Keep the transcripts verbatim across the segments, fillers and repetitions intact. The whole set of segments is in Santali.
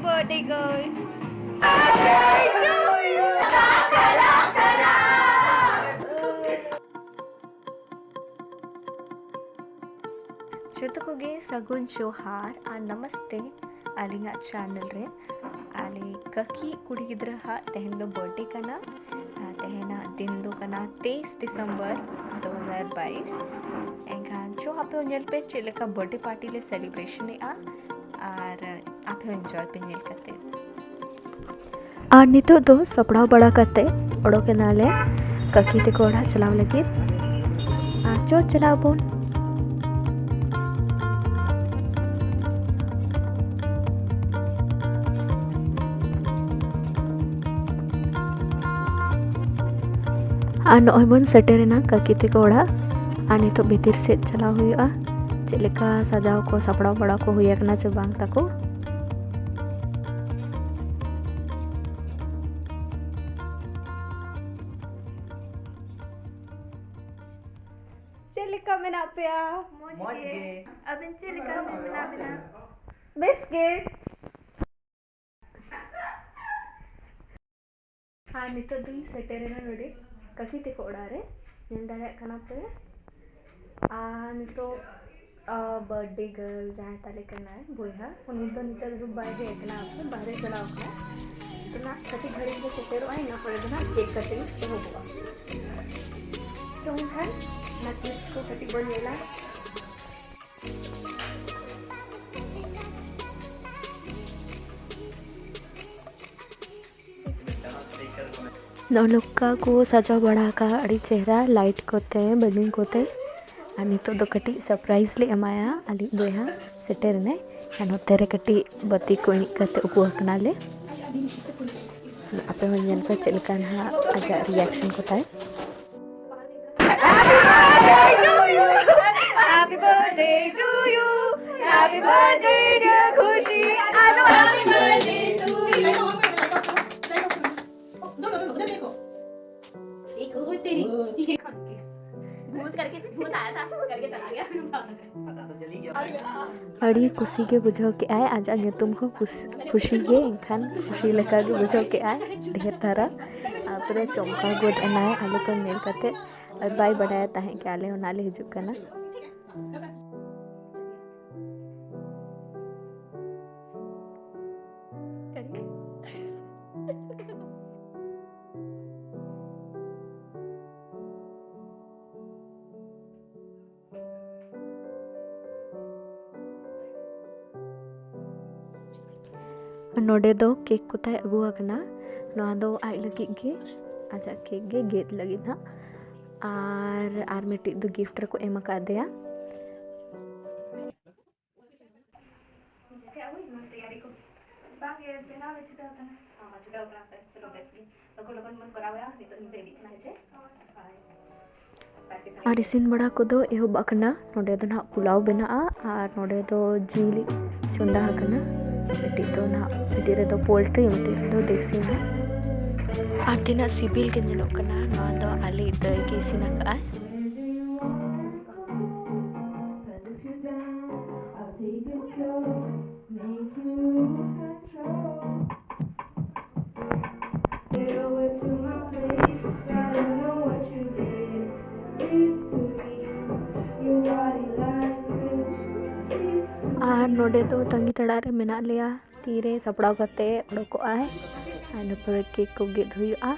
Birthday girl. ᱡᱚᱛᱚ ᱠᱚᱜᱮ ᱥᱟᱹᱜᱩᱱ ᱡᱚᱦᱟᱨ ᱟᱨ ᱱᱟᱢᱟᱥᱛᱮ ᱟᱹᱞᱤᱧᱟᱜ ᱪᱮᱱᱮᱞ ᱨᱮ᱾ ᱟᱞᱮ ᱠᱟᱹᱠᱤ ᱠᱩᱲᱤ ᱜᱤᱫᱽᱨᱟᱹ ᱦᱟᱜ ᱛᱮᱦᱮᱧ ᱫᱚ ᱵᱟᱨᱛᱷᱰᱮ ᱠᱟᱱᱟ᱾ ᱟᱨ ᱛᱮᱦᱮᱧᱟᱜ ᱫᱤᱱ ᱫᱚ ᱠᱟᱱᱟ ᱛᱮᱭᱤᱥ ᱰᱤᱥᱮᱢᱵᱚᱨ ᱫᱩ ᱦᱟᱡᱟᱨ ᱵᱟᱭᱤᱥ᱾ ᱮᱱᱠᱷᱟᱱ ᱪᱚ ᱟᱯᱮ ᱦᱚᱸ ᱧᱮᱞ ᱯᱮ ᱪᱮᱫ ᱞᱮᱠᱟ ᱵᱟᱨᱛᱷᱰᱮ ᱯᱟᱨᱴᱤ ᱞᱮ ᱥᱮᱞᱤᱵᱨᱮᱥᱚᱱ ᱮᱫᱼᱟ, ᱟᱨ ᱟᱯᱮ ᱦᱚᱸ ᱮᱱᱡᱚᱭ ᱯᱮ ᱧᱮᱞ ᱠᱟᱛᱮ᱾ ᱟᱨ ᱱᱤᱛᱚᱜ ᱫᱚ ᱥᱟᱯᱲᱟᱣ ᱵᱟᱲᱟ ᱠᱟᱛᱮ ᱚᱰᱚᱠ ᱮᱱᱟᱞᱮ ᱠᱟᱹᱠᱤ ᱛᱟᱠᱚ ᱚᱲᱟᱜ ᱪᱟᱞᱟᱣ ᱞᱟᱹᱜᱤᱫ᱾ ᱟᱨ ᱪᱚ ᱪᱟᱞᱟᱜ ᱟᱵᱚᱱ᱾ ᱟᱨ ᱱᱚᱜᱼᱚᱭ ᱵᱚᱱ ᱥᱮᱴᱮᱨᱮᱱᱟ ᱠᱟᱹᱠᱤ ᱛᱟᱠᱚ ᱚᱲᱟᱜ᱾ ᱟᱨ ᱱᱤᱛᱚᱜ ᱵᱷᱤᱛᱤᱨ ᱥᱮᱫ ᱪᱟᱞᱟᱣ ᱦᱩᱭᱩᱜᱼᱟ, ᱪᱮᱫ ᱞᱮᱠᱟ ᱥᱟᱡᱟᱣ ᱠᱚ ᱥᱟᱯᱲᱟᱣ ᱵᱟᱲᱟ ᱠᱚ ᱦᱩᱭ ᱟᱠᱟᱱᱟ ᱪᱮ ᱵᱟᱝ ᱛᱟᱠᱚ᱾ ᱪᱮᱫ ᱞᱮᱠᱟ ᱢᱮᱱᱟᱜ ᱯᱮᱭᱟ? ᱢᱚᱡᱽ ᱢᱚᱡᱽ ᱜᱮ᱾ ᱜᱮ᱾ ᱟᱵᱮᱱ ᱪᱮᱫ ᱞᱮᱠᱟ ᱢᱮᱱᱟᱜ ᱵᱮᱱᱟ? ᱵᱮᱥ ᱜᱮ᱾ ᱟᱨ ᱱᱤᱛᱚᱜ ᱫᱚᱧ ᱥᱮᱴᱮᱨᱮᱱᱟ ᱱᱚᱰᱮ ᱠᱟᱹᱠᱤ ᱛᱟᱠᱚ ᱚᱲᱟᱜ ᱨᱮ, ᱧᱮᱞ ᱫᱟᱲᱮᱭᱟᱜ ᱠᱟᱱᱟ ᱯᱮ᱾ ᱟᱨ ᱱᱤᱛᱚᱜ, ᱟ, ᱵᱟᱨᱛᱷᱰᱮ ᱜᱟᱨᱞ ᱡᱟᱦᱟᱸᱭ ᱛᱟᱞᱮ ᱠᱟᱱᱟᱭ ᱵᱚᱭᱦᱟ, ᱩᱱᱤ ᱫᱚ ᱱᱤᱛᱚᱜ ᱫᱷᱟᱹᱵᱤᱡ ᱵᱟᱭ ᱦᱮᱡ ᱟᱠᱟᱱᱟ, ᱟᱯᱮ ᱵᱟᱦᱨᱮ ᱪᱟᱞᱟᱣ ᱟᱠᱟᱱᱟ᱾ ᱛᱚ ᱱᱟᱜ ᱠᱟᱹᱴᱤᱡ ᱜᱷᱟᱹᱲᱤᱡ ᱜᱮ ᱥᱮᱴᱮᱨᱚᱜ ᱟᱭ, ᱤᱱᱟᱹ ᱯᱚᱨᱮ ᱫᱚ ᱱᱟᱜ ᱠᱮᱠ ᱠᱟᱴᱤᱝ ᱮᱦᱚᱵᱚᱜᱼᱟ᱾ ᱛᱚ ᱮᱱᱠᱷᱟᱱ ᱚᱱᱟ ᱠᱮᱠ ᱠᱚ ᱠᱟᱹᱴᱤᱡ ᱵᱚᱱ ᱧᱮᱞᱟ᱾ ᱱᱚᱜᱼᱚ ᱱᱚᱝᱠᱟ ᱠᱚ ᱥᱟᱡᱟᱣ ᱵᱟᱲᱟ ᱟᱠᱟᱫᱼᱟ, ᱟᱹᱰᱤ ᱪᱮᱦᱨᱟ ᱞᱟᱭᱤᱴ ᱠᱚᱛᱮ, ᱵᱮᱞᱩᱱ ᱠᱚᱛᱮ᱾ ᱟᱨ ᱱᱤᱛᱚᱜ ᱫᱚ ᱠᱟᱹᱴᱤᱡ ᱥᱟᱨᱯᱨᱟᱭᱤᱡᱽ ᱞᱮ ᱮᱢᱟᱭᱟ, ᱟᱞᱮ ᱵᱚᱭᱦᱟ ᱥᱮᱴᱮᱨ ᱮᱱᱟᱭ᱾ ᱟᱨ ᱱᱚᱛᱮ ᱨᱮ ᱠᱟᱹᱴᱤᱡ ᱵᱟᱹᱛᱤ ᱠᱚ ᱤᱬᱤᱡ ᱠᱟᱛᱮ ᱩᱠᱩ ᱟᱠᱟᱱᱟᱞᱮ᱾ ᱟᱯᱮ ᱦᱚᱸ ᱧᱮᱞ ᱯᱮ ᱪᱮᱫ ᱞᱮᱠᱟ ᱱᱟᱦᱟᱜ ᱟᱡᱟᱜ ᱨᱤᱭᱟᱠᱥᱚᱱ ᱠᱚ ᱛᱟᱭ᱾ Happy birthday to you. Happy birthday, dear Khushi. Happy birthday to you. दोनों, दोनों, उधर देखो। देखो तेरी। भूत करके, भूत आया था, करके चला गया। पता तो चल ही गया। ᱟᱹᱰᱤ ᱠᱩᱥᱤ ᱜᱮ ᱵᱩᱡᱷᱟᱹᱣ ᱠᱮᱜᱼᱟᱭ, ᱟᱡᱟᱜ ᱧᱩᱛᱩᱢ ᱦᱚᱸ ᱠᱩᱥ-, ᱠᱩᱥᱤ ᱜᱮ, ᱮᱱᱠᱷᱟᱱ ᱠᱩᱥᱤ ᱞᱮᱠᱟ ᱜᱮ ᱵᱩᱡᱷᱟᱹᱣ ᱠᱮᱜᱼᱟᱭ ᱰᱷᱮᱨ ᱫᱷᱟᱨᱟ᱾ ᱟᱨ ᱯᱩᱨᱟᱹ ᱪᱚᱢᱠᱟᱣ ᱜᱚᱫ ᱮᱱᱟᱭ ᱟᱞᱮ ᱠᱚ ᱧᱮᱞ ᱠᱟᱛᱮ, ᱟᱨ ᱵᱟᱭ ᱵᱟᱰᱟᱭᱟ ᱛᱟᱦᱮᱸᱫ ᱠᱤ ᱟᱞᱮ ᱦᱚᱸ ᱱᱟᱦᱟᱜ ᱞᱮ ᱦᱤᱡᱩᱜ ᱠᱟᱱᱟ᱾ ᱱᱚᱰᱮ ᱫᱚ ᱠᱮᱠ ᱠᱚ ᱛᱟᱭ ᱟᱹᱜᱩ ᱟᱠᱟᱱᱟ᱾ ᱱᱚᱣᱟ ᱫᱚ ᱟᱡ ᱞᱟᱹᱜᱤᱫ ᱜᱮ, ᱟᱡᱟᱜ ᱠᱮᱠ ᱜᱮ ᱜᱮᱫ ᱞᱟᱹᱜᱤᱫ ᱦᱟᱸᱜ᱾ ᱟᱨ, ᱟᱨ ᱢᱤᱫᱴᱤᱡ ᱫᱚ ᱜᱤᱯᱷᱴ ᱨᱮᱠᱚ ᱮᱢ ᱟᱠᱟᱫᱮᱭᱟ᱾ ᱵᱟᱝ ᱜᱮ, ᱵᱮᱱᱟᱣ ᱞᱮ ᱪᱷᱩᱴᱟᱹᱣ ᱠᱟᱱᱟ᱾ ᱦᱚᱸ, ᱪᱷᱩᱴᱟᱹᱣ ᱠᱟᱱᱟ ᱯᱮ᱾ ᱪᱚᱞᱚ, ᱵᱮᱥ ᱜᱮ᱾ ᱞᱚᱜᱚᱱ ᱞᱚᱜᱚᱱ ᱵᱚᱱ ᱠᱚᱨᱟᱣᱟ, ᱱᱤᱛᱚᱜ ᱧᱤᱫᱟᱹ ᱤᱫᱤᱜ ᱠᱟᱱᱟ, ᱦᱮᱸ ᱪᱮ? ᱦᱳᱭ᱾ ᱟᱨ ᱤᱥᱤᱱ ᱵᱟᱲᱟ ᱠᱚᱫᱚ ᱮᱦᱚᱵ ᱟᱠᱟᱱᱟ᱾ ᱱᱚᱰᱮ ᱫᱚ ᱱᱟᱦᱟᱜ ᱯᱳᱞᱟᱣ ᱵᱮᱱᱟᱜᱼᱟ ᱟᱨ ᱱᱚᱰᱮ ᱫᱚ ᱡᱤᱞ ᱪᱚᱸᱫᱟ ᱟᱠᱟᱱᱟ᱾ ᱢᱤᱫᱴᱤᱡ ᱫᱚ ᱱᱟᱦᱟᱜ, ᱢᱤᱫᱴᱤᱡ ᱨᱮᱫᱚ ᱯᱳᱞᱴᱨᱤ, ᱢᱤᱫᱴᱤᱡ ᱨᱮᱫᱚ ᱫᱮᱥᱤ ᱱᱟᱦᱟᱜ᱾ ᱟᱨ ᱛᱤᱱᱟᱹᱜ ᱥᱤᱵᱤᱞ ᱜᱮ ᱧᱮᱞᱚᱜ ᱠᱟᱱᱟ, ᱱᱚᱣᱟ ᱫᱚ ᱟᱞᱮ ᱫᱟᱹᱭ ᱜᱮ ᱤᱥᱤᱱ ᱟᱠᱟᱫᱼᱟᱭ᱾ ᱟᱨ ᱱᱚᱰᱮ ᱫᱚ ᱛᱟᱺᱜᱤ ᱛᱟᱲᱟᱜ ᱨᱮ ᱢᱮᱱᱟᱜ ᱞᱮᱭᱟ, ᱛᱤᱨᱮ ᱥᱟᱯᱲᱟᱣ ᱠᱟᱛᱮ ᱚᱰᱚᱠᱚᱜᱼᱟᱭ᱾ ᱟᱨ ᱤᱱᱟᱹ ᱯᱚᱨᱮ ᱠᱮᱠ ᱠᱚ ᱜᱮᱫ ᱦᱩᱭᱩᱜᱼᱟ᱾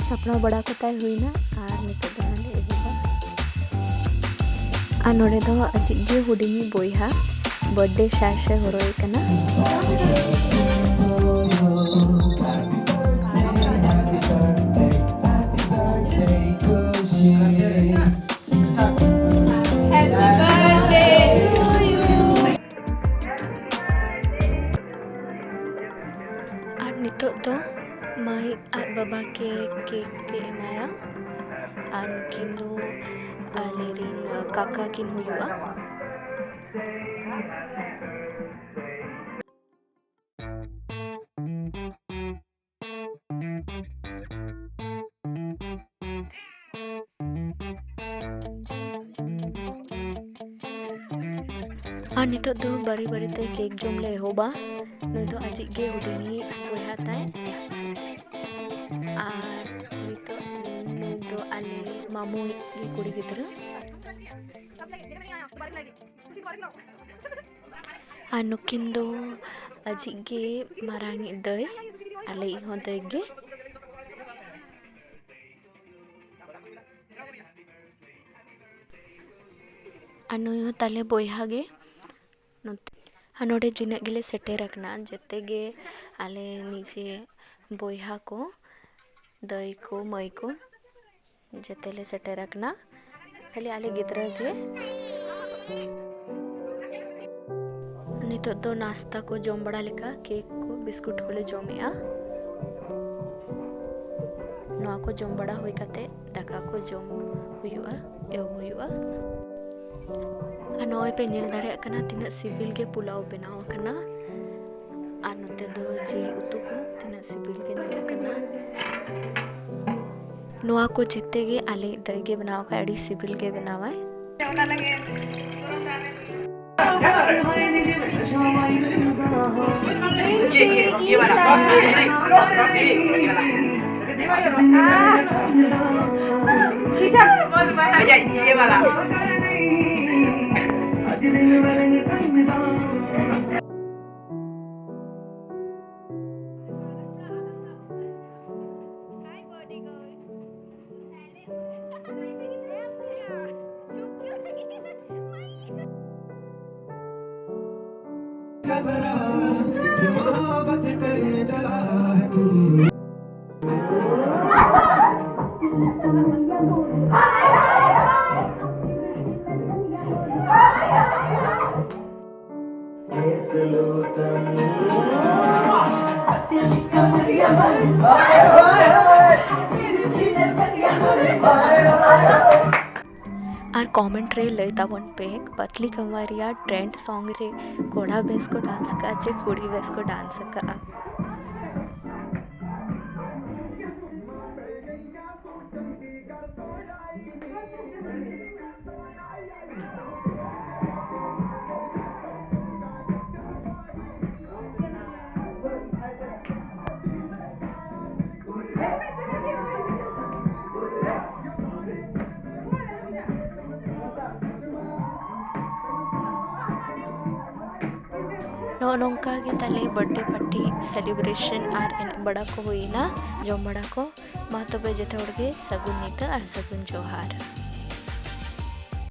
ᱥᱟᱯᱲᱟᱣ ᱵᱟᱲᱟ ᱠᱟᱛᱮ ᱦᱩᱭᱱᱟ ᱟᱨ ᱱᱤᱛᱚᱜ ᱫᱚ ᱱᱚᱰᱮ ᱮᱦᱚᱵᱟ᱾ ᱟᱨ ᱱᱚᱰᱮ ᱫᱚ ᱟᱡᱤᱡ ᱜᱮ ᱦᱩᱰᱤᱧᱤᱡ ᱵᱚᱭᱦᱟ ᱵᱟᱨᱛᱷᱰᱮ ᱥᱟᱡᱽ ᱮ ᱦᱚᱨᱚᱜ ᱮ ᱠᱟᱱᱟ᱾ ᱟᱨ ᱱᱤᱛᱚᱜ ᱫᱚ ᱢᱟᱹᱭ ᱟᱡ ᱵᱟᱵᱟ ᱜᱮ ᱠᱮᱠ ᱮ ᱮᱢᱟᱭᱟ᱾ ᱟᱨ ᱱᱩᱠᱤᱱ ᱫᱚ ᱟᱞᱮᱨᱮᱱ ᱠᱟᱠᱟ ᱠᱤᱱ ᱦᱩᱭᱩᱜᱼᱟ᱾ ᱟᱨ ᱱᱤᱛᱚᱜ ᱫᱚ ᱵᱟᱨᱤ ᱵᱟᱨᱤ ᱛᱮ ᱠᱮᱠ ᱡᱚᱢ ᱞᱮ ᱮᱦᱚᱵᱟ᱾ ᱱᱩᱭ ᱫᱚ ᱟᱡᱤᱡ ᱜᱮ ᱦᱩᱰᱤᱧᱤᱡ ᱵᱚᱭᱦᱟ ᱛᱟᱭ᱾ ᱟᱨ ᱱᱤᱛᱚᱜ ᱱᱩᱭ ᱫᱚ ᱟᱞᱮ ᱢᱟᱢᱩᱭᱤᱡ ᱜᱮ ᱠᱩᱲᱤ ᱜᱤᱫᱽᱨᱟᱹ᱾ ᱟᱨ ᱱᱩᱠᱤᱱ ᱫᱚ ᱟᱡᱤᱡ ᱜᱮ ᱢᱟᱨᱟᱝᱤᱡ ᱫᱟᱹᱭ, ᱟᱞᱮᱭᱤᱡ ᱦᱚᱸ ᱫᱟᱹᱭ ᱜᱮ᱾ ᱟᱨ ᱱᱩᱭ ᱦᱚᱸ ᱛᱟᱞᱮ ᱵᱚᱭᱦᱟ ᱜᱮ᱾ ᱱᱚᱛᱮ, ᱟᱨ ᱱᱚᱰᱮ ᱛᱤᱱᱟᱹᱜ ᱜᱮᱞᱮ ᱥᱮᱴᱮᱨ ᱟᱠᱟᱱᱟ, ᱡᱮᱛᱮ ᱜᱮ ᱟᱞᱮ ᱱᱤᱡᱮ ᱵᱚᱭᱦᱟ ᱠᱚ, ᱫᱟᱹᱭ ᱠᱚ, ᱢᱟᱹᱭ ᱠᱚ, ᱡᱮᱛᱮ ᱞᱮ ᱥᱮᱴᱮᱨ ᱟᱠᱟᱱᱟ, ᱠᱷᱟᱹᱞᱤ ᱟᱞᱮ ᱜᱤᱫᱽᱨᱟᱹ ᱜᱮ᱾ ᱱᱤᱛᱚᱜ ᱫᱚ ᱱᱟᱥᱛᱟ ᱠᱚ ᱡᱚᱢ ᱵᱟᱲᱟ ᱞᱮᱠᱟ ᱠᱮᱠ ᱠᱚ, ᱵᱤᱥᱠᱩᱴ ᱠᱚᱞᱮ ᱡᱚᱢᱮᱜᱼᱟ᱾ ᱱᱚᱣᱟ ᱠᱚ ᱡᱚᱢ ᱵᱟᱲᱟ ᱦᱩᱭ ᱠᱟᱛᱮ ᱫᱟᱠᱟ ᱠᱚ ᱡᱚᱢ ᱦᱩᱭᱩᱜᱼᱟ, ᱮᱦᱚᱵ ᱦᱩᱭᱩᱜᱼᱟ᱾ ᱟᱨ ᱱᱚᱜᱼᱚᱭ ᱯᱮ ᱧᱮᱞ ᱫᱟᱲᱮᱭᱟᱜ ᱠᱟᱱᱟ ᱛᱤᱱᱟᱹᱜ ᱥᱤᱵᱤᱞ ᱜᱮ ᱯᱳᱞᱟᱣ ᱵᱮᱱᱟᱣ ᱟᱠᱟᱱᱟ᱾ ᱟᱨ ᱱᱚᱛᱮ ᱫᱚ ᱡᱤᱞ ᱩᱛᱩ ᱠᱚ ᱛᱤᱱᱟᱹᱜ ᱥᱤᱵᱤᱞ ᱜᱮ ᱧᱮᱞᱚᱜ ᱠᱟᱱᱟ᱾ ᱱᱚᱣᱟ ᱠᱚ ᱡᱮᱛᱮ ᱜᱮ ᱟᱞᱮ ᱫᱟᱹᱭ ᱜᱮ ᱵᱮᱱᱟᱣ ᱟᱠᱟᱫ, ᱟᱹᱰᱤ ᱥᱤᱵᱤᱞ ᱜᱮ ᱵᱮᱱᱟᱣᱟᱭ᱾ ᱟᱨ comment ᱨᱮ ᱞᱟᱹᱭ ᱛᱟᱵᱚᱱ ᱯᱮ, ᱯᱟᱛᱞᱤ ᱠᱟᱢᱟᱨᱤᱭᱟ trend song ᱨᱮ ᱠᱚᱲᱟ ᱵᱮᱥ ᱠᱚ dance ᱟᱠᱟᱫᱼᱟ ᱪᱮ ᱠᱩᱲᱤ ᱵᱮᱥ ᱠᱚ dance ᱟᱠᱟᱫᱼᱟ? ᱱᱚᱜᱼᱚ ᱱᱚᱝᱠᱟ ᱜᱮ ᱛᱟᱦᱞᱮ birthday party celebration ᱟᱨ ᱮᱱᱮᱡ ᱵᱟᱲᱟ ᱠᱚ ᱦᱩᱭᱱᱟ, ᱡᱚᱢ ᱵᱟᱲᱟ ᱠᱚ᱾ ᱢᱟ ᱛᱚᱵᱮ ᱡᱚᱛᱚ ᱦᱚᱲ ᱜᱮ ᱥᱟᱹᱜᱩᱱ ᱧᱤᱫᱟᱹ ᱟᱨ ᱥᱟᱹᱜᱩᱱ ᱡᱚᱦᱟᱨ᱾